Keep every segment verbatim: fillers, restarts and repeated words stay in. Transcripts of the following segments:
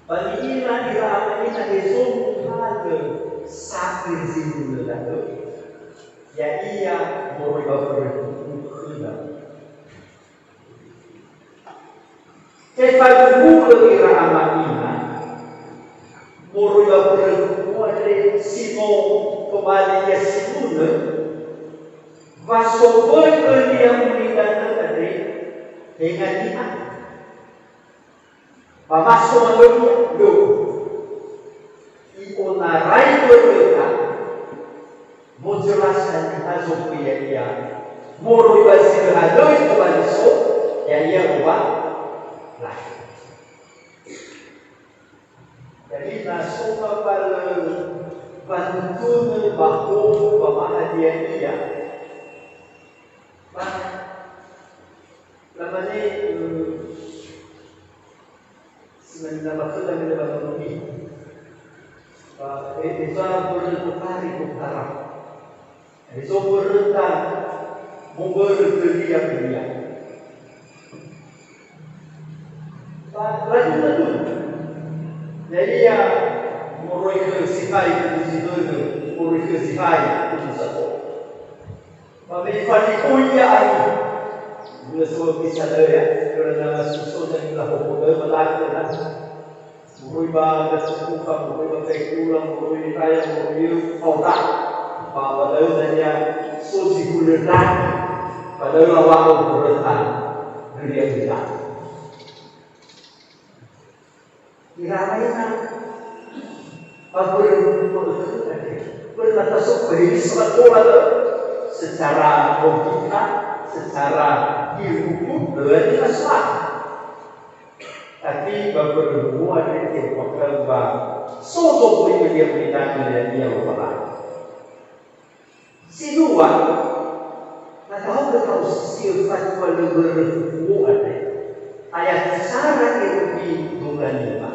Ba ni'ila ira ama ina hezo muhalö sa'ae zi nunö da'ö, ya'ia moroi ba mbörö huku khöda. Tefaduhu'ö ira ama ina moroi ba mbörö huku andre si no tobali ia si nunö, wa sowöi önia ulidanö andre, tenga niha. Ba maso manönia lö. I'onarai dödöda, mojelas haniha zogö ya'ia, moroi ba zi lö halöi tobali so, ya'ia Lowalangi. Jadi, na so mbabalö wanutunu ba howu ba mahadia-dia, ba lamane, eh, Sinamina ba khöda mena ba nonomi. Ba e-, eza mbörö totari totara. Ezo mböröta mombörö tölia-tölia. Ba ladunö-dunö. Ya'ia moroi khö Sifai, khö Sifai, moroi khö Sifai, khö Sifai. Ba me ifalifo ia ami. Mula so bisa döya, karena masuso dan ila hoho döya, melaku na. Moroi ba gatukuka, moroi ba kaikula, moroi raya, moroi eu, fauda. Ba, ba döya dania so zi hulö dani. Ba döya lawa'o beröta. Geria berita. Ira ama ina, ba mbörö huku khöda, pernah tasofu hewisa ba tola, secara logika, secara ilmu pun, berarti masalah. Tapi ba mbörö huku andre, te'ombakha'ö ba so zogö ia, ia, ia, ia, ia, Lowalangi. Si dua, na taho'ö ta'osisi'ö fatua lö mbörö huku andre, ayati sara irugi dua lima.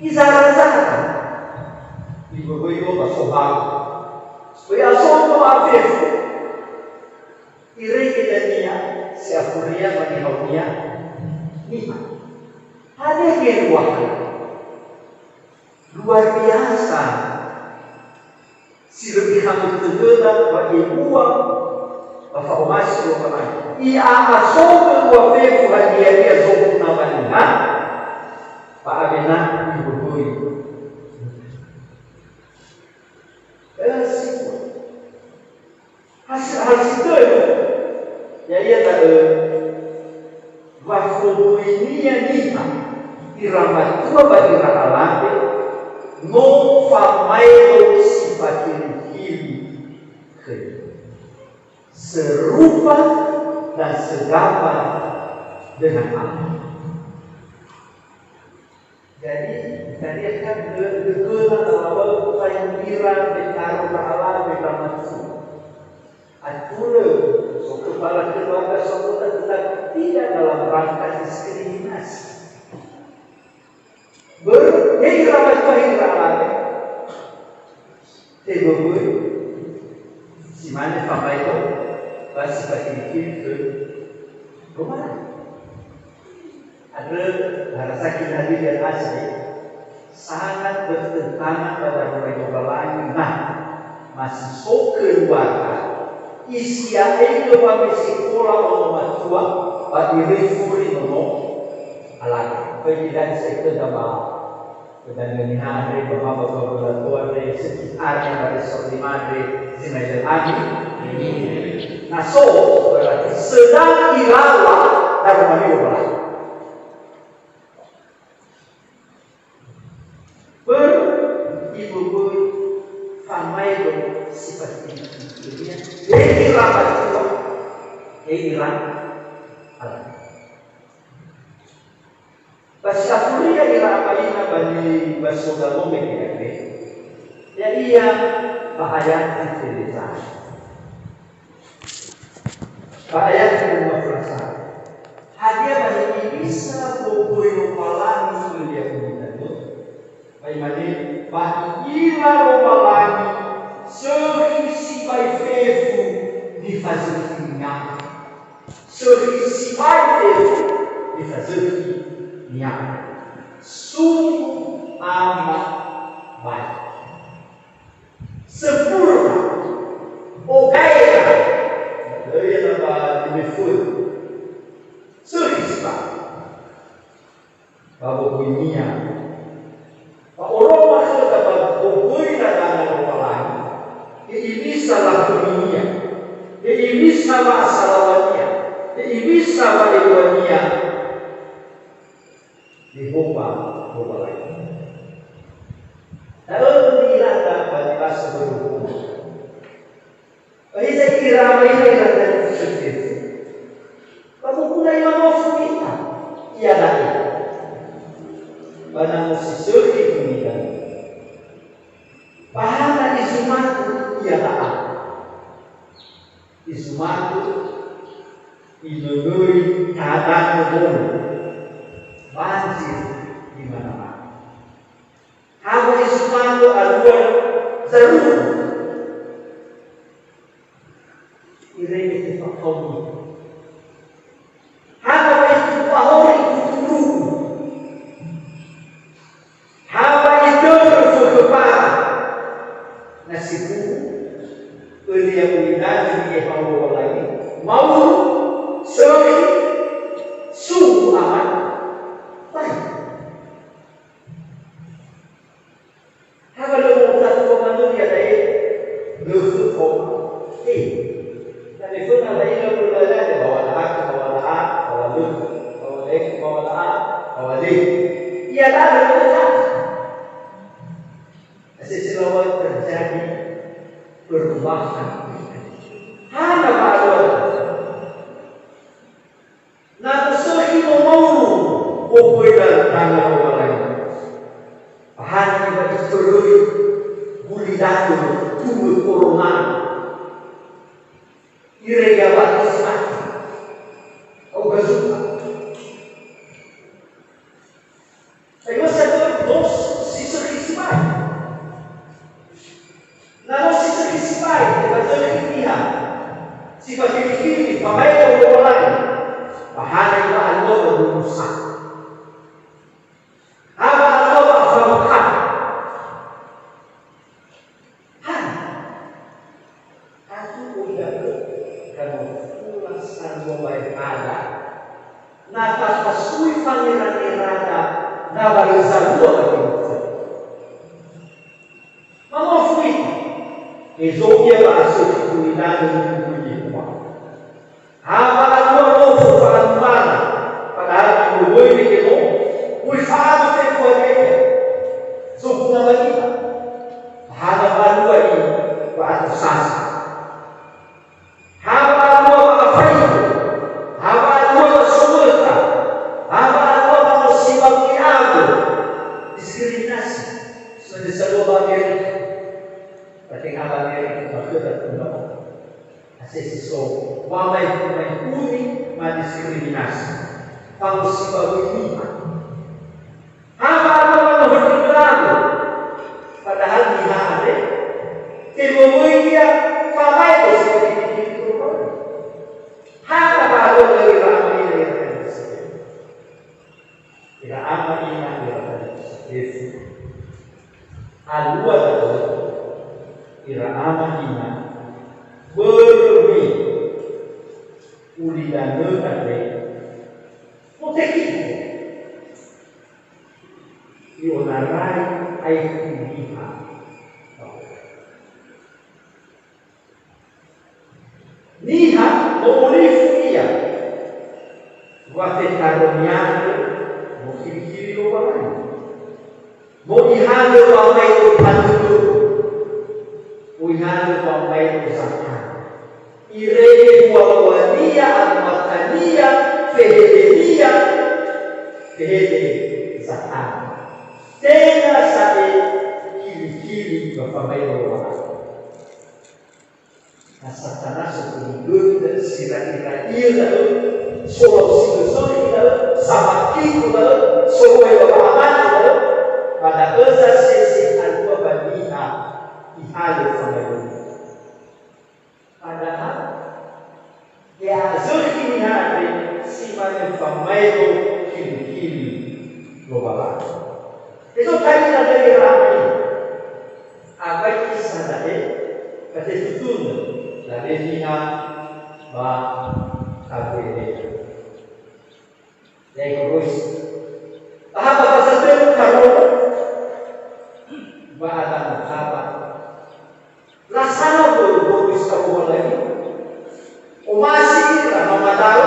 Izara-zara. Iböböi ba sohau. Böi asoto afefu. Irege dania si afuria ba nihaunia niha. Hadia geluaha? Luar biasa. Si lö ihamö tödöda wa ebua ba fa'omasi Lowalangi. I'a'asogö dua fefu hadia-dia zoguna ba niha, ba awena iböböi. Eh, si Hasi-, hasi töi, ya'ia da'ö, wa fondröinia niha, ira matua ba ira alawe, no famaedo si fakiri-kiri khönia. Serupa dan segambar dengan Allah. Jadi, tadi kan dödöla lawa'ö utai ira betaro ba alawe ba matua. Atulö, so kepala keluarga saudara, tetapi tidak dalam rangka diskriminasi. Ber-, he ira matua, he ira alawe. Teböböi, si mane famaedo, ba si fakiri-kiri khö Lowalangi. Andrö, harasa kita hadir di atas ini, sangat bertentangan pada mulai Lowalangi. Nah, masih so keluarga, isi ya'e ke wa me sekola ono matua, ba iröi furi nono alawe. Bagi dan saya ke dama Dania niha andre, ba ma ba ba ba lato andre, sekitarnya ba resort lima andre, zinai lel agi. Na so, berarti sedang irawa daroma niha. Ber, ibu, bu, famaedo sifat ini. Jadi, ira matua, ira alawe. Ba si afuria ira ama ina ba ni-, ba soda lome kedabe, ya'ia ba ayati feleza. Ba ayati lima belas. Hadia ba hewisa gowu'ö Lowalangi khö Yahudi andrö? Ba imane, ba i'ila Lowalangi sökhi sibai fefu nifazökhi nia'ö. Sökhi sibai fefu nifazökhi nia'ö. Sungguh amat baik. Sempurna. Ogaira. Lö ia na ba lime föi. Sökhi sibai. Ba wowuinia. Ba oroma khöda ba wowuina danga Lowalangi, hewisa lakhöminia, hewisa wa'asalawania, hewisa wa'ebuania, Yehowa Lowalangi. Da'ö ni'ilada ba zi fao ba wowuina. Ba hiza ira ama ira ira talifusö fefu. Ba mukula imanofu ita, iada'e. Ba na no si sökhi gulidanö. Ba hana izumaku iada'a. Izumaku inöngöi tadanö wolo. Banjir di mana-mana. Ha wa'isumanö alua zaruhu. Irege tefakaoni. Ha wa'isumanö ahori kuturuhu. Ha wa'itörö fökhöpa. Na si buhu, ölia ulidanö ni'ehao Lowalangi. Mauru, sökhi, sungguh amat baik. Ha wa lö mo'otatua manö iada'e, lö fökhöpa. He. Na me föna la'ila ulala, ba wa la'akö, ba wa la'a, ba wa lö, ba wa leko, ba wa la'a, ba wa leko. Iada'e lö fökhöpa. Asese lawat terjadi perubahan. Hana wa'alua. Na no sökhi no mauru wowuina danga Lowalangi. Ba hana wa itöröi gulidanö tumö korona. Irege awa'ae si mate. Au gazuka. Ayo sadöi no si sökhi sibai. Na no si sökhi sibai, ba zökhi niha si fakhili-khili famaedo Lowalangi, ba hana wa'alua ba wowusa. Ha wa'alua ba fawakha. Hana? Atu oi da'ö, kano fula salua wae hada, na tafasui fangerangera na ba lö zalua ba Keriso. Manofu ita, hezo ia ba asökhi gulidanö ni'u'u'ö Yehowa. Ha wa'alua nofo fa'atumana, padahal iwöwöi mege no, ui fa'abu fefu hadia ia. Zoguna ba niha. Hana wa'alua i wa'atosasa. Ha wa'alua wa'afaido. Ha wa'alua wa'asowöta. Ha wa'alua wa'amosi wa'u'u'ö. Diskriminasi. Sönde salua ba Amerika. Ba tenga ba Amerika, ba khöda tumba'a. Asese so, wamaefu-maefuni, madiskriminasi. Fangosibawöi niha. Ha wa'alua wanohöndrögö. Padahal niha andre, tewöwöi ia famaedo si fititi. Ha wa'alua lö ira ama ina ira talifusö fefu. Ira ama ina ira talifusö fefu. Alua da'ö ira ama ina, börö me ulidanö andre, mutekiko. I'onarai aekhu niha. Niha no olifu ia, wa fetaroniagö no khili-khili Lowalangi. No ihalö wamaedo tanötö, no ihalö wamaedo Zatana. Irege mbuabuania, amatania, fehedenia, fehede Zatana. Tenga sa'ae khili-khili ba famaedo Lowalangi. Na Satana sogöni-göni da'ö, si ra'i-ra'i da'ö, solau si lö sökhi da'ö, samakiko da'ö, solohe ba wa'amate da'ö, ba da'ö zasese alua ba niha ihalö famaedo. Padahal te'a'azökhi niha andre si mane famaedo khili-khili Lowalangi. Eto tagi na dagi rame. Abai kisah da'e, ba tetutunö, da'e niha ba Abraham. Ya'e goroisa. Tahapa fasa tölu karolo, ba Adam Hawa. Lasana börö boto si Lowalangi. Omasi ira mamadaö,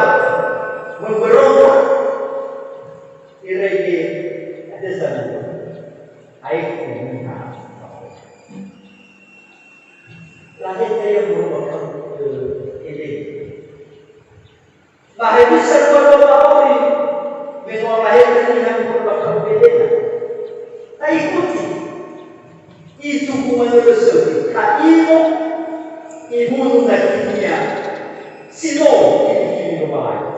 mömböröta, irege hadia zalua. Aekhu niha. Laheta ia moroi ba kabu, eh, Eden. Ba hewisa lua-dua wa'auri me no laheta niha moroi ba kabu Eden? Ta'ikuti. Itugu manö lö sökhi. Kaino imunu nakinia si no inikini Lowalangi.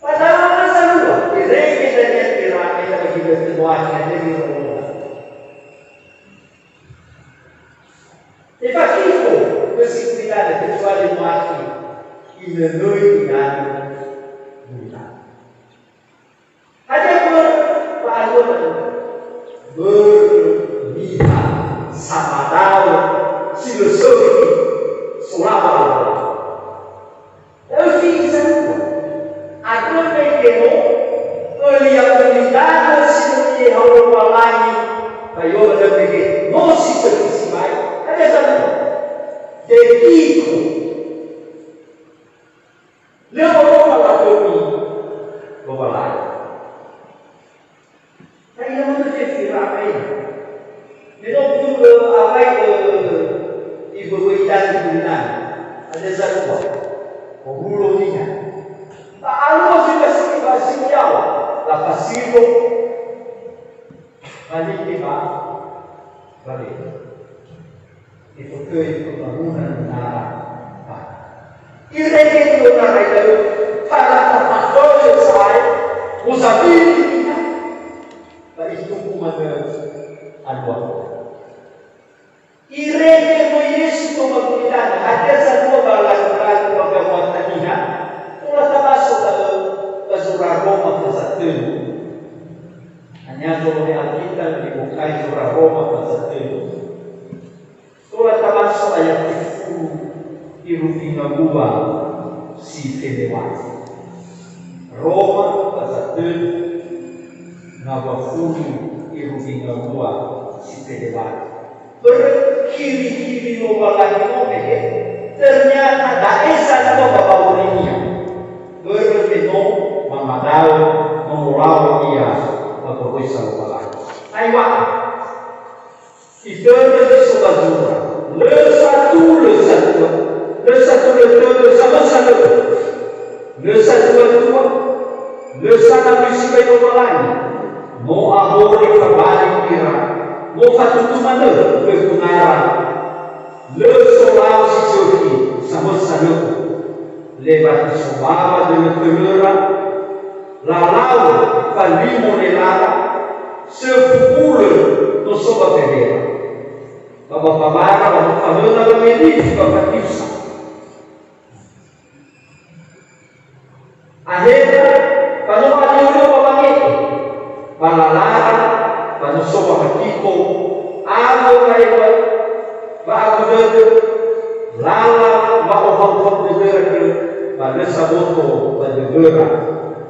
Padahal na zalua, irege dania ira ena ba ginõtö noakhi, hadia zi no lö. Tefakifo, lö si gulidanö, kecuali noakhi inönöi idanö gulidanö. Hadia börö ba alua da'ö? Börö niha samadaö si lö sökhi solawa Lowalangi. Da'ö fi'i zalua. Andrö mege no ölia gulidanö si no Niha Lowalangi, ba yo andrö mege no si sökhi sibai. Hadia zalua? Dekiko. Lö oroma lakhömi Lowalangi. Ta'ila manö fefu ira abai. Me no guru lö abai, eh, iböböi idanö gulidanö. Hadia zalua? Ohulo niha. Ba alua zi ba si, ba si yaŵa. Lafasindro. Ba like ba, ba like. Ifotöi pembangunan menara. Irege menara itu, para terpaksa saya, muzabiri kita. Ba itugu manö alua. Irege no Yesu khö ba gulidanö, hadia zalua ba lagu-lagu ba gawataniha, tola tabaso da'ö ba zura Roma faza tölu. Hanya zolohe Alkitab nibokai zura Roma faza tölu. Tola tabaso ayat tefulu irugi ngawua si felewati. Roma faza tölu ngawua fulu irugi ngawua si felewati. Börö hiri-hiri Lowalangi no mege, ternyata da'e zalua ba wa'aurinia. Börö me no mamadaö, no molaŵa ia ba goroisa Lowalangi. Aiwa'a. Itörö zi so ba zura. Lö satulö satua. Lö satulö tödö samösa lö. Lö satua-tua. Lö sanamöi sibai Lowalangi. No ahori fabali ira. No fatutu manö gögunara. Lö solau si sökhi samösa lö. Lewat sobawa dölö-dölöra. Lalau falimo lelara, söfu ulö no so ba felera. Ba ba babara ba no fahöna ba melifi ba fatiusa. Ahera ba no alio ba wange'e. Ba lalara ba no so ba matiko. Amo ba ewa ba agu dödö, lala wa'ohauhau dödöra khö, ba lö saboto ba dödöra.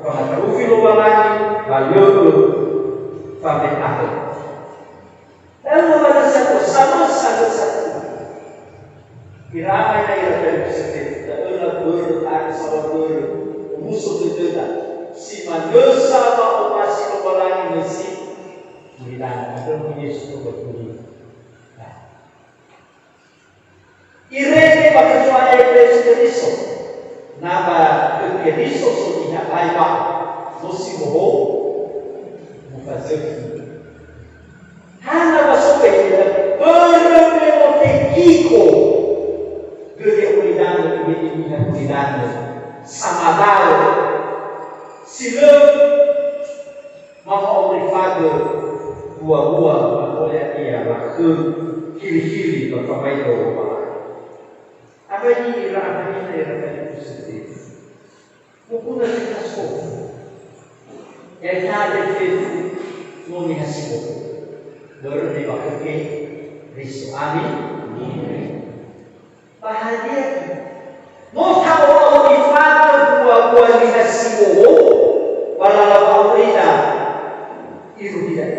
Famata'ufi Lowalangi, ba lö fameta'ö. Da'ö wa lö sato, samösa lö satua. Irama ira talifusö fefu, da'ö la börö, ta'ö sawa börö, omuso dödöda. Si manö sa wa'omasi Lowalangi mösi, gulidanö, andrö Yesu khö ba gulidanö. Nah. Irege ba khö Zo'aya Yesu Keriso. Na ba khö Keriso so niha, aiwa'a, no si bohou, mufazökhi. Hana ba so ba ya'ia, börö me no tekiko. Göi ulidanö, göi niha ulidanö. Samadaö. Si lö Mama'orifagö dua-dua, ma'oya ia lakhö hili-hili ba famaedo Lowalangi. Abai ira, abai ira, abai ira. Mukuna si kaso. Ya tade fetu. No niha si bohou. Börö me ba khö Keriso. Amin. Ba hadia? No ta'o'auri fagö mbua-mbua niha si bohou, ba lala wa'aurida irugi da'e.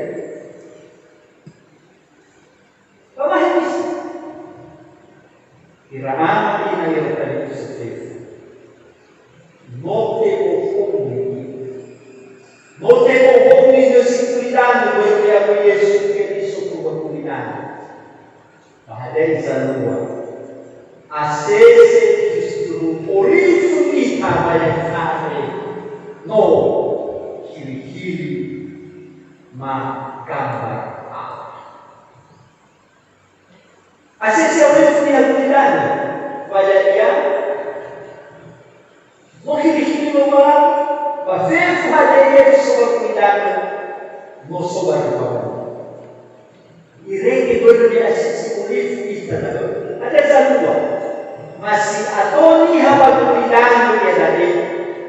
Ba mahemisa. Ira ama ina ira talifusö fefu. No te'ohongi. No te'ohongi nösi gulidanö börö me awö Yesu Keriso khö gulidanö. Ba hadia zalua? Asese justru olifu ita ba ya'ia no hili-hili ma gambara Allah. Asese olifu niha gulidanö, ba ya'ia no hili-hili Lowalangi, ba fefu hadia Yesu ba gulidanö, no so ba Lowalangi. Irege börö me asese olifu ita da'ö. Hadia zalua? Ma si ato niha ba gulidanö iada'e,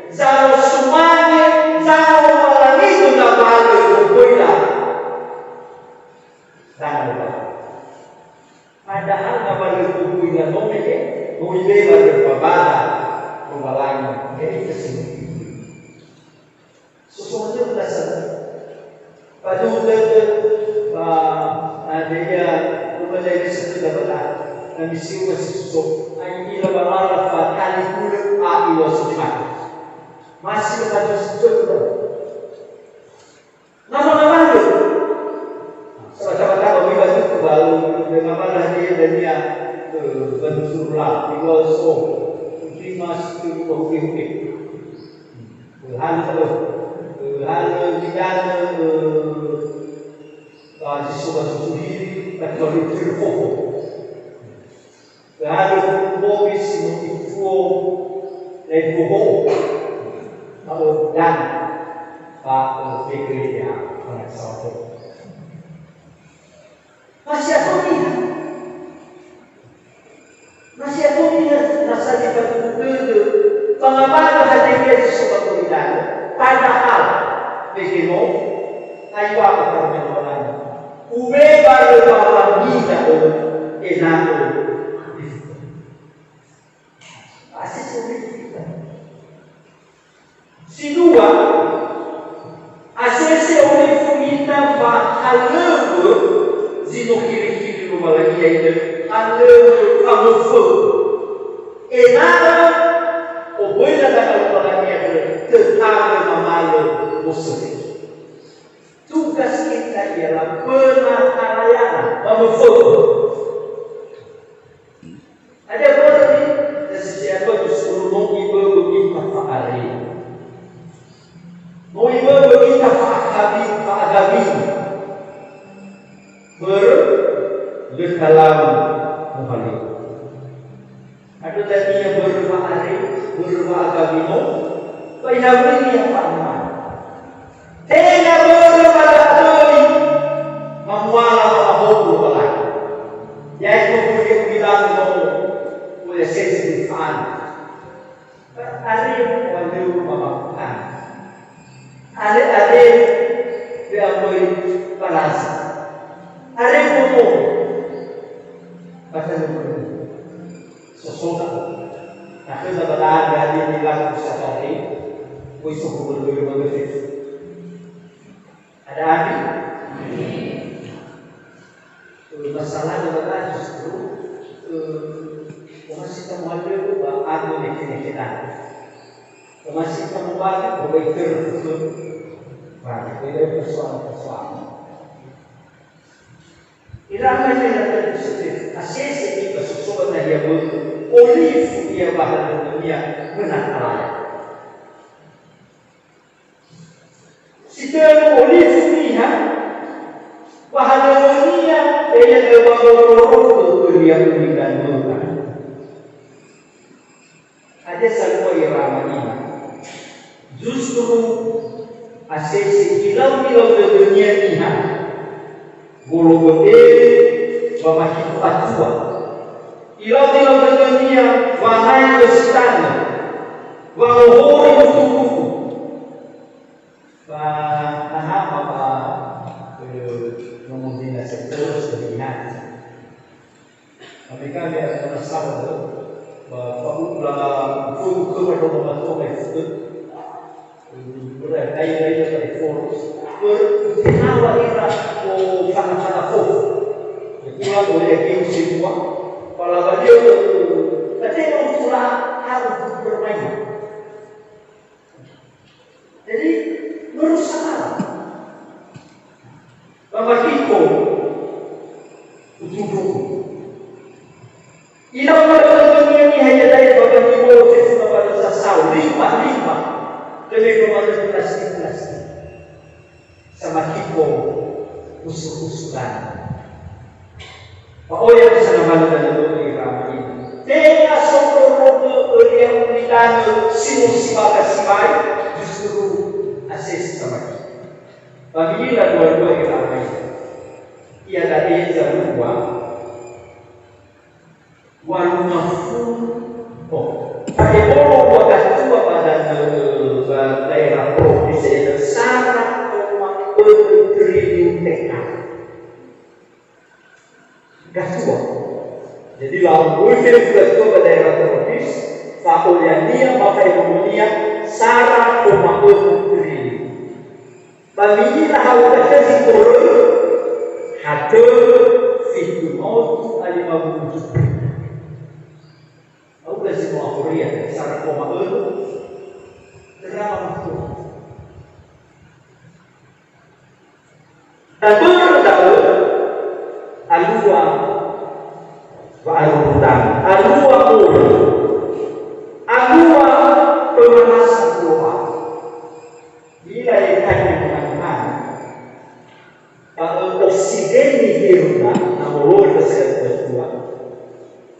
za'o sumange, za'o Lowalangi, ngawalö gowuila. Dana Lowalangi. Padahal ngawalö gowuila no me, no ibe'e ba döfa bala Lowalangi, he ita si no. Sosonga dödö dasar. Faduhu dödö, ba, na da'e ia, rumah da'e lese dödö ba da'e. Na misiu ba si suso, ai ila ba lala fa kali hulö a iwa sumaka. Masih ba dödö. Nama-nama dödö. Sama-sama tahu, bagi baju ke baru, dengan mana dia dan dia, eh, bentuk lah, iwa so, lima situ, iwa huke-huke. Halö, halö zi danö, eh, ba zi so ba zuzu hili, ba zi ba zuzu hili fofo. Halö mbobi si no ifuo, na ifuo. Halö dan, ba, eh, Betlehem, ba na sawato. Masih ato niha. Masih ato niha nasa nifaduhu dödö, ba ngawalö hadia zi so ba gulidanö, padahal, mege no, aiwa ba Lowalangi. Ube'e ba Lowalangi da'ö, ena'ö nifuo. Asese olifu ita. Si dua, asese olifu ita fahalöŵö zi no hili-hili Lowalangi, ya'ia halöŵö famöfö'ö. Ena'ö oböi ladanga Lowalangi andrö tötagö mamalö wosökhi. Tugas ita ialah föna harayana, famöfö'ö. Hadia börö ni, ya si siapa justru no iböbö ita fa'are. No iböbö ita fa'agawi, fa'agawi. Börö lö talau muhalö. Andrö dania börö fa'are, börö fa'agawi no, ba ihawöi niha fa'amu'ai. Tenga börö ba da'ö mamuala wa'ahowu Lowalangi. Ya'e tou böi ulidanö no, oya sese nifa'a. Are mohalöŵö ba makuhana. Are-are we'amöi baraza. Are momono. Ba tanö-tanö. Sosona. Na khöda ba da'e hadia nilaku sadari, böi sofu börö-börö manö fefu. Ada ami? Eh, masalahnya ba da'e justru, eh, omasi tamuhalöŵö ba agu neke-neke da'e. Omasi tamubagi, ba itörö khö. Nah, itu persoalan-persoalan. Ira ama ira talifusö fefu, asese ita sosoga nahia bö'ö, olifu ia ba halöŵönia möna halaya. Si tölu olifu niha, ba halöŵönia, ya'ia döwa rodo-rodo khönia ulidanö. Hadia salua ira ama ina? Justru asese ilau-ilau dödönia niha, wolo'ö ba mahitu atua. Ilau-ilau dödönia wangai ösi tanö, wangohori hutu-hutu. Ba nahama ba Nono dina sektor sedihati. Kami-kami akan masalah ba faula fulu ke pada rumah tua itu. Ora dai dai dari forum. Bertenawa ira o fana-fana forum. Itulah oleh Yesus semua. Kalau dia bertenawa harus bermain. Jadi, merusak alam. Ba makiko, utuduhu. Ina umatagö niha ya'ia da'e ba gangi bolo fefu na ba dasa sa'o, limbah-limbah, lebih kepada plastik-plastik. Samakiko, usu-usulan. Ba oya bisa ngamalu dalam doa irama ini. Tenga sondrorogö ölia ulidanö si no sibaga sibai, justru ases samaki. Ba mi'ila dua-dua irama ini. Ia da'e zalua. Walu ngafulu. Oh. Fa'ebolo wa gatua ba danö, ba daerah provinsi sara koma ölu triliun hektar. Gatua. Jadi, lau mui fefu gatua ba daerah tropis, fa'oyania ba fa'emonia sara koma ölu triliun. Ba mi'ila ha'uga khözi korö, hatö fitu notu a lima wulu juta. Ha'uga zi no ahoria, sara koma ölu, terama matua. Tabörö da'ö, alua wa'arurutanga, alua morö, alua pemanasan global. Bila ya'ita dengan Tuhan, ba, ö, oksigen nihiruna, na moroi ba sera dua-dua.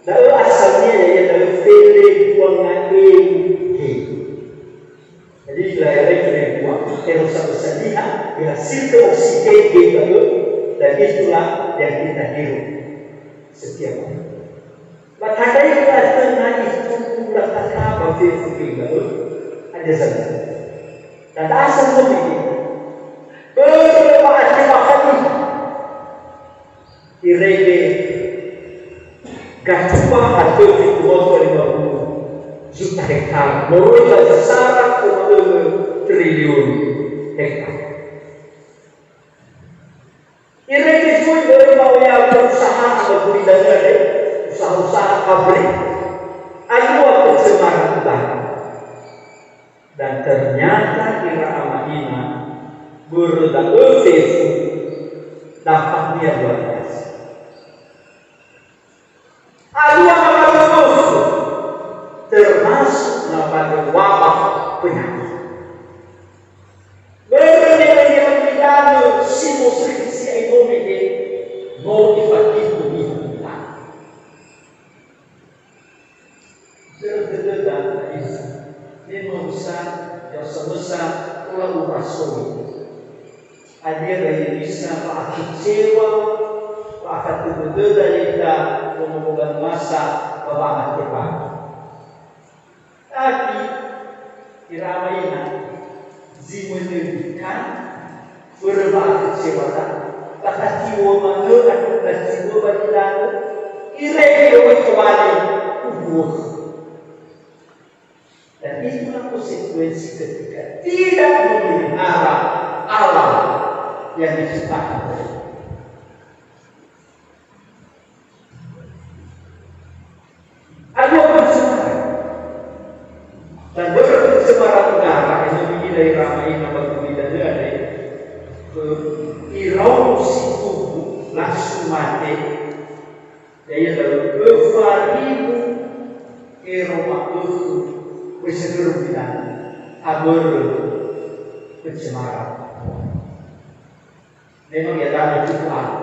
Da'ö asalnia ya'ia da'ö fele buanga eu he. Jadi, ira-ira itu yang dua, terus satu sendiri, ha, berhasil ke oksigen gitu, dan itulah yang kita hirup setiap hari. Ba tandai ke atö na itu, ula tata ba fefu ke, ada sana. Dan asal itu, börö wa'atebakha'ö. Irege gatua hatö fitu notu lima puluh juta hektar, moroi ba sasara koma ölu triliun hektar. Irege zui börö ba oya perusahaan ba gulidanö andre, usaha-usaha pabrik, alua pencemaran udara. Dan ternyata ira ama ina, börö da'ö fefu, dampaknya luar biasa. Alua na ba dödöu, termasuk na ba wabah penyakit. Börö me niha gulidanö si no sökhi si'ai no mege, no ifatihu niha gulidanö. Börö dödöda, Isa. Memang bisa, ya samösa, tola urasoi. Hadia ba Indonesia, ba akecewa, ba akatö dödöda ya'ita, nono bulan masa, ba wa'atebakha'ö. Tapi, ira ama ina, zi menjadikan börö wa'akecewada, ba tatiwö manö, atau tatiwö ba gulidanö, irege oi tobali, uduwö. Dan itulah konsekuensi ketika tidak memelihara alam yang diciptakan oleh Allah. Alua pencemaran. Dan börö pencemaran udara, enö mi'ila ira ama ina ba gulidanö andre, ö, iraono si tugu langsung mate, Ya'ia da'ö öfa ribu ero ma'ökhö wesögörö gulidanö, abörö pencemaran. Memang ya'ia da'ö cukup aneh.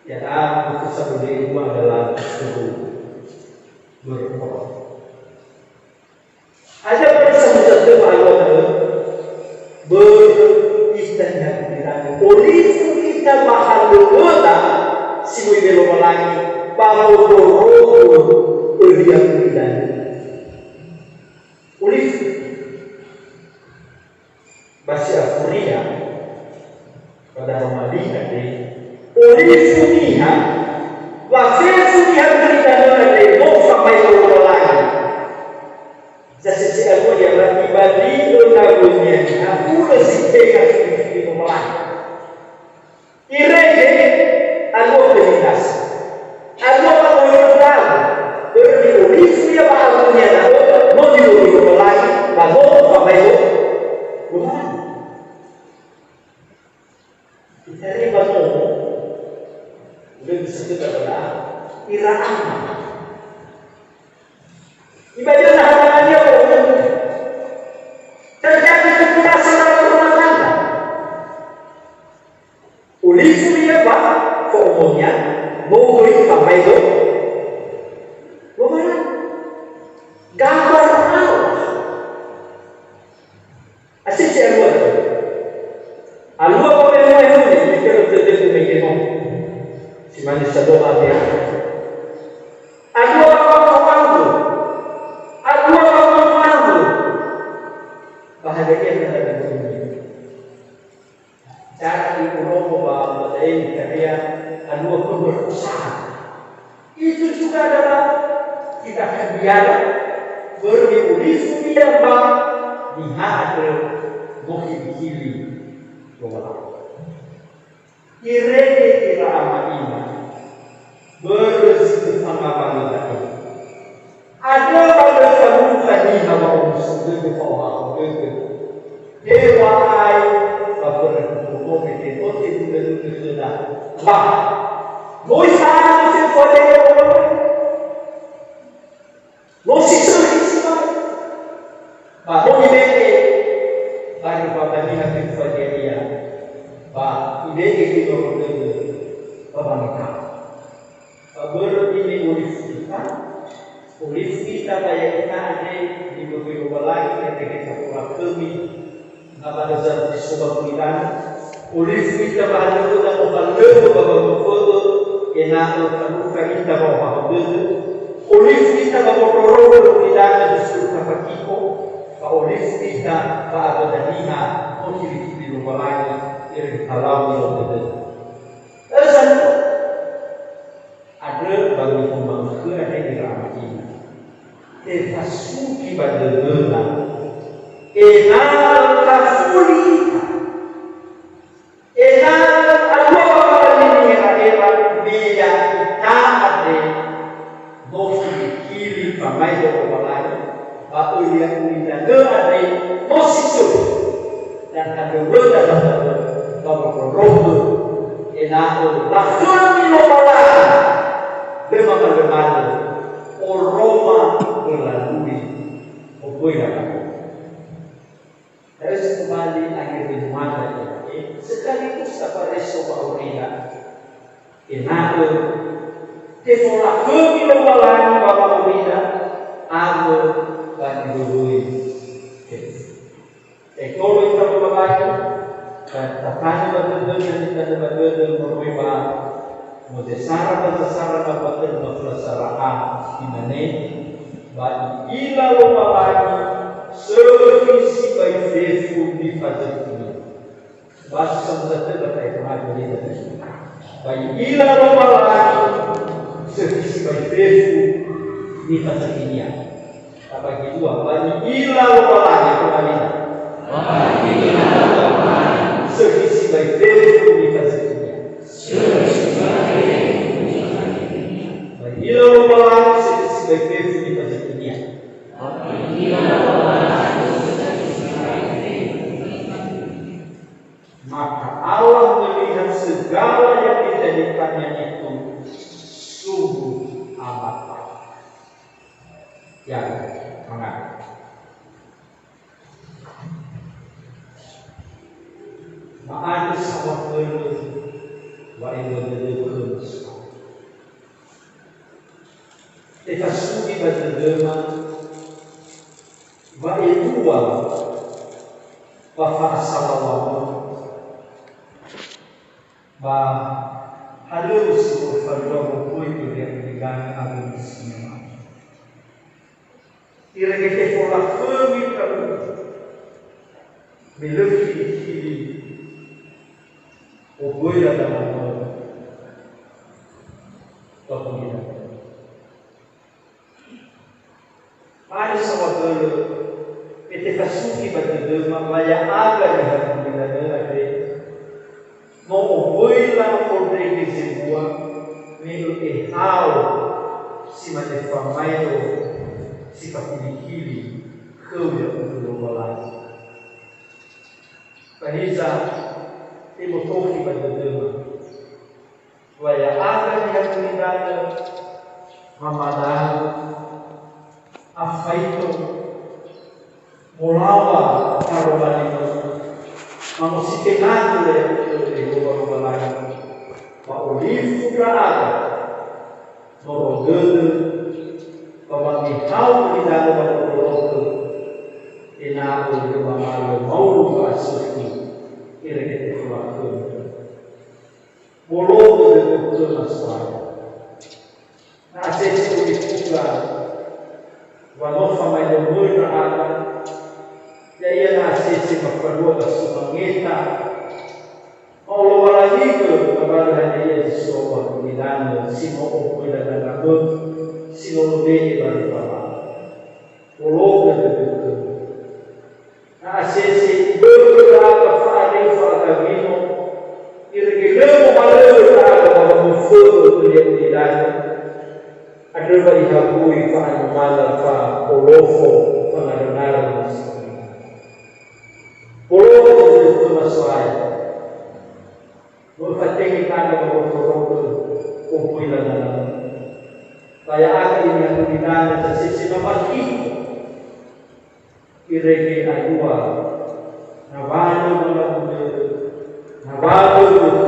Ya'ia da'ö cukup saböne'ö dua adalah cukup berkorban. Aja börö samösa töma alua da'ö, börö ita niha gulidanö. Olifu ita ba halöŵöda si möi Lowalangi, ba modorogö ölia gulidanö. Olifu. Ba si afuria, Padahal mali andre, olifu niha, wa fefu niha gulidanö andre no famaedo Lowalangi. Zasese alua ia ba ibadi'ö nawönia niha hulö si tenga fili-fili Lowalangi. Irege alua kriminasi. Alua ba oyo tawu. Börö me olifu ia ba awönia da'ö, no nilohi Lowalangi, ba no famaedo Lowalangi. Itarima nomo, lö bisa tö ba ira ama. Ibaca hadangan dia pokoknya. Terjadi kekerasan dalam rumah tangga. Olifu ia ba fa'omonia, no göi famaedo Lowalangi. Gambar Allah. Asese alua. Alua pemenoe huni, mikero tödöku mege no. Si mane sadoa be. Alua pemenoe. Alua pemenoe. Bahagia kita dengan ini. Cara iuromo ba madaeni karia alua pemenoe usaha. Itu juga adalah kita akan biara börö me olifu ia ba niha andrö no hili-hili Lowalangi. Irege ira ama ina, börö si tö fangawanö da'e. Andrö ba lö falukha niha wa'omuso dödö fa'ohahau dödö. Heŵa'ae ba mbörö huku no me tenote nunö-nunö khöda. Wa, no isanö fefu hadia ia Lowalangi. No si sökhi sibai. Ba no ibe'e ba niha fefu hadia ia. Ba ibe'e zi loro dödö ba wangeta. Ba börö me olifu ita, olifu ita ba ya'ita andre niŵa'ö Lowalangi, irege tafolakhömi, na ba dödö so ba gulidanö, olifu ita ba hanöföda mofalöŵö ba wangofö'ö, ena'ö falukha ita ba wahahau dödö, olifu ita ba wondrorogö gulidanö justru tafakiko, ba olifu ita ba awöda niha no hili-hili Lowalangi, irege talau niha dödö. Ösa Andrö ba nifomanö khöra andre ira ama ina. Tefasugi ba dödöda. Ena'ö tafuli ita. Ena'ö alua ba wangandrö niha era-era me ya'ita andre no hili-hili famaedo Lowalangi. Ba ölia ulidanö andre no si so. Dan hadöwöda da'ö ba wondrorogö, ena'ö lakhömi Lowalangi, lö mamalö-malö, oroma melalui omböi lakhömi. Da'ö si tobali akhir renungan da'e, sekaligus tafareso ba aurida. Ena'ö tefolakhömi Lowalangi ba wa'aurida awö ba niwöwöi. Etolo ita ba wa'aurida, tatanö ba dödöda, nitanö ba dödö moroi ba mozesara ba zasara ba fatölu ma fölasara a, imane, ba i'ila Lowalangi sökhi sibai fefu nifazökhinia. Ba si samösa tö ba ta'e fangadu niha da'e. Ba i'ila Lowalangi sökhi sibai fefu nifazökhinia. Tabagi dua, ba i'ila Lowalangi, kembali. Ba i'ila Lowalangi sökhi sibai fefu nifazökhinia. Ba i'ila Lowalangi sökhi sibai fefu nifazökhinia. Maka Allah melihat segala yang dijadikannya itu sungguh amat baik. Ya, mangga. Ma'andrö saohagölö wa'ebua dödöu khöma. Tefasugi ba dödöma wa'ebua ba fa'asalaŵa'ö, ba halöŵö si no falua woböi göre'anigane awömi si nyama'ö. Irege tefolakhömi ndra'ugö, me lö fili-fili Böi ladanganö. Ba gulidanö. Mane saohagölö, me tefasugi ba dödöma wa ya'aga niha gulidanö andre, no oböi lamondrege zebua, me ö'ehao si mane famaedo si fakilikili khöu ya'ugö Lowalangi. Ba hiza, tebotohi ba dödöma. Wa ya'aga niha gulidanö, mamadalu, afaito, molawa taroma limö, mamositengagö ya'ugö Yehowa Lowalangi, ba olifu ndra'aga, noro dödö, ba wangehao gulidanö ba ndrorogö, ena'ö lö mamalö maulu wa'asökhi irege tefolakhömö. Bologö dödöu khöma So'aya. Na asese olifuga, wa no famaedomöi ndra'aga, ya'ia na asese mafalua ba sumangeta, ma'olowalanigö ngawalö hadia ia zi so ba gulidanö si no oböi ladanganö, si no lube'e ba lifama. Bologö dödöu khöma. Na asese ibö'ö ndra'aga fa'areu fa'agawino, irege lö mohalöŵö ndra'aga ba wamöfö'ö khö niha gulidanö, andrö wa ihawui fa'anumala fa'olofo fangaröngarö musiki. Bologö dödöu khöma So'aya. No öfatenge khöda ba ndrorogö oböi ladanganö. Ba ya'aga niha gulidanö sasese mamakiko. Irege alua, ngawalö mangawuli dödö, ngawalö dödö,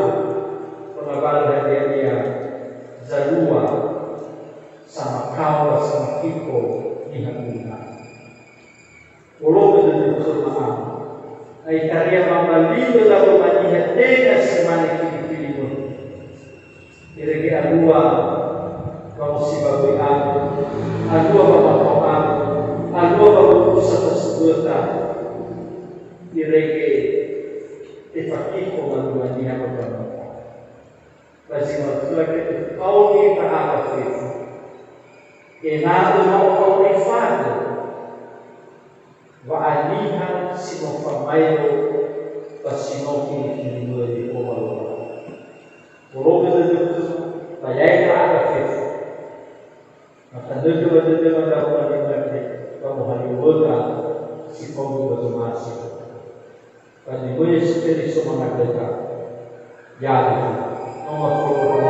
ba ngawalö hadia ia zalua samakao ba samakiko niha gulidanö. Bologö dödöu khöma Ama. Na itaria mambali'ö laŵa'ö ba niha tenga si mane kili-kili möi. Irege alua ba musibaböi agu, alua ba matao agu, alua ba wowusa tasugöta. Irege tefakiko malua niha ba mbanua. Ba zi matua ke ö'aoni ndra'aga fefu, ena'ö ma'o'aoni fadö, wa'aniha si no famaedo ba si no kili-kili möi Yehowa Lowalangi. Bologö dödöu khöma, ba yae ndra'aga fefu. Matanögö ba dödöma ndra'aga niha andre, ba mohalöŵöda si faudu ba zomasi. Ba Niha Yesu Keriso mangatöta. Ya'aga. No mafolo'ö.